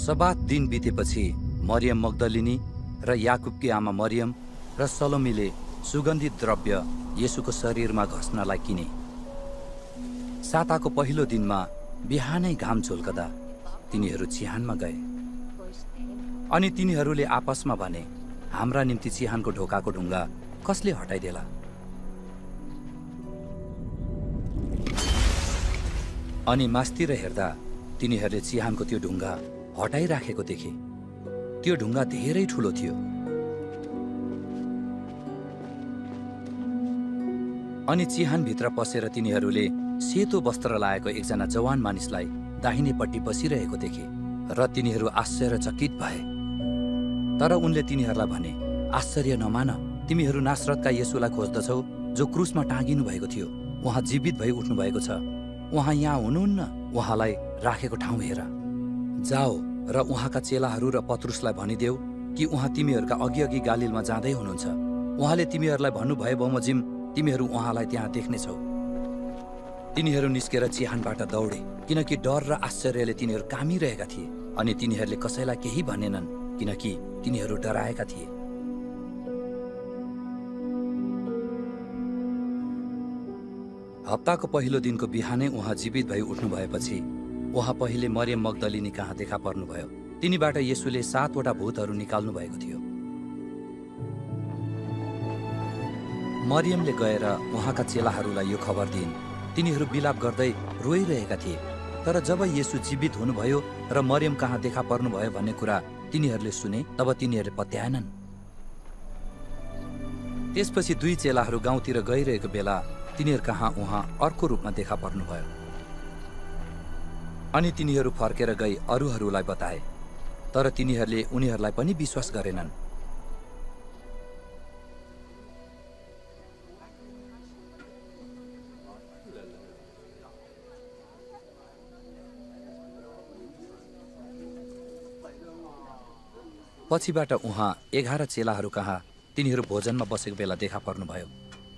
सबात दिन बितेपछि मरियम मग्दलिनी र याकुबकी आमा मरियम र सलोमीले सुगन्धित द्रव्य येशूको शरीरमा घस्नलाई किने। साताको पहिलो दिनमा बिहानै घाम झुल्कदा तिनीहरू चिहानमा गए। अनि तिनीहरूले आपसमा भने, हाम्रा निम्ति चिहानको ढोकाको ढुङ्गा कसले हटाइदेला? अनि मास्तिर हेर्दा तिनीहरूले चिहानको त्यो ढुङ्गा हटाइराखेको देखे। त्यो ढुङ्गा धेरै ठुलो थियो। अनि चिहानभित्र पसेर तिनीहरूले सेतो वस्त्र लाएको एकजना जवान मानिसलाई दाहिनेपट्टि बसिरहेको देखे र तिनीहरू आश्चर्यचकित भए। तर उनले तिनीहरूलाई भने, आश्चर्य नमान, तिमीहरू नासरतका येशूलाई खोज्दछौ, जो क्रुसमा टाँगिनु भएको थियो। उहाँ जीवित भई उठ्नु भएको छ। उहाँ यहाँ हुनुहुन्न। उहाँलाई राखेको ठाउँ हेर। जाओ र उहाँका चेलाहरू र पत्रुसलाई भनिदेऊ कि उहाँ तिमीहरूका अघि गालिलमा जाँदै हुनुहुन्छ। उहाँले तिमीहरूलाई भन्नुभयो बमोजिम तिमीहरू उहाँलाई त्यहाँ देख्नेछौ। तिनीहरू निस्केर चिहानबाट दौडे, किनकि डर र आश्चर्यले तिनीहरू कामिरहेका थिए। अनि तिनीहरूले कसैलाई केही भनेनन्, किनकि तिनीहरू डराएका थिए। हप्ताको पहिलो दिनको बिहानै उहाँ जीवित भई उठ्नु भएपछि उहाँ पहिले मरियम मग्दलिनी कहाँ देखा पर्नुभयो। तिनीबाट येशूले 7वटा भूतहरू निकाल्नु भएको थियो। मरियमले गएर उहाँका चेलाहरूलाई यो खबर दिइन्। तिनीहरू बिलाप गर्दै रोइरहेका थिए। तर जब येशू जीवित हुनुभयो र मरियम कहाँ देखा पर्नुभयो भन्ने कुरा तिनीहरूले सुने, तब तिनीहरूले पत्याएनन्। त्यसपछि 2 चेलाहरू गाउँतिर गइरहेको बेला तिनीहरू कहाँ उहाँ अर्को रूपमा देखा पर्नुभयो। अनि तिनीहरू फर्केर गई अरूहरूलाई बताए, तर तिनीहरूले उनीहरूलाई पनि विश्वास गरेनन्। पछिबाट उहाँ 11 चेलाहरू कहाँ तिनीहरू भोजनमा बसेको बेला देखा पर्नुभयो।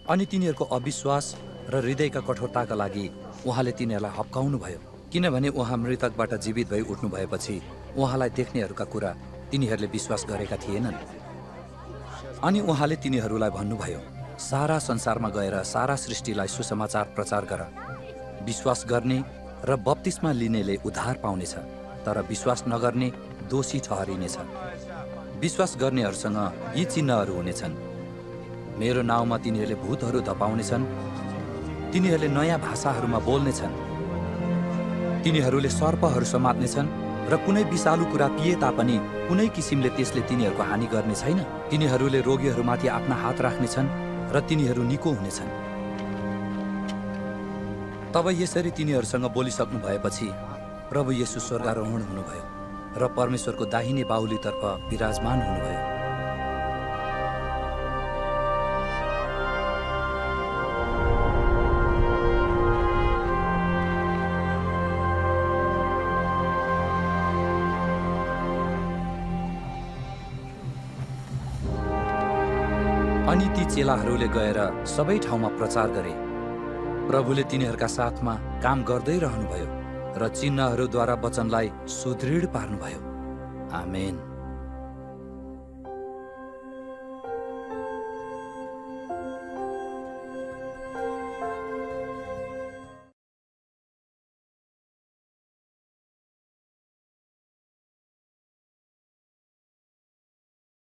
अनि तिनीहरूको अविश्वास र हृदयका कठोरताका लागि उहाँले तिनीहरूलाई हप्काउनु भयो, किनभने उहाँ मृतकबाट जीवित भई उठ्नु भएपछि उहाँलाई देख्नेहरूका कुरा तिनीहरूले विश्वास गरेका थिएनन्। अनि उहाँले तिनीहरूलाई भन्नुभयो, सारा संसारमा गएर सारा सृष्टिलाई सुसमाचार प्रचार गर। विश्वास गर्ने र बप्तिस्मा लिनेले उद्धार पाउनेछ, तर विश्वास नगर्ने दोषी ठहरिनेछ। विश्वास गर्नेहरूसँग यी चिन्हहरू हुनेछन्। मेरो नाउँमा तिनीहरूले भूतहरू धपाउनेछन्, तिनीहरूले नयाँ भाषाहरूमा बोल्नेछन्, तिनीहरूले सर्पहरू समात्नेछन् र कुनै विषालु कुरा पिए तापनि कुनै किसिमले त्यसले तिनीहरूको हानि गर्ने छैन। तिनीहरूले रोगीहरूमाथि आफ्ना हात राख्नेछन् र तिनीहरू निको हुनेछन्। तब यसरी तिनीहरूसँग बोलिसक्नु भएपछि प्रभु येशू स्वर्गारोहण हुनुभयो र परमेश्वरको दाहिने बाहुलीतर्फ विराजमान हुनुभयो। अनि ती चेलाहरूले गएर सबै ठाउँमा प्रचार गरे। प्रभुले तिनीहरूका साथमा काम गर्दै रहनुभयो र चिन्हहरूद्वारा वचनलाई सुदृढ पार्नुभयो। आमेन।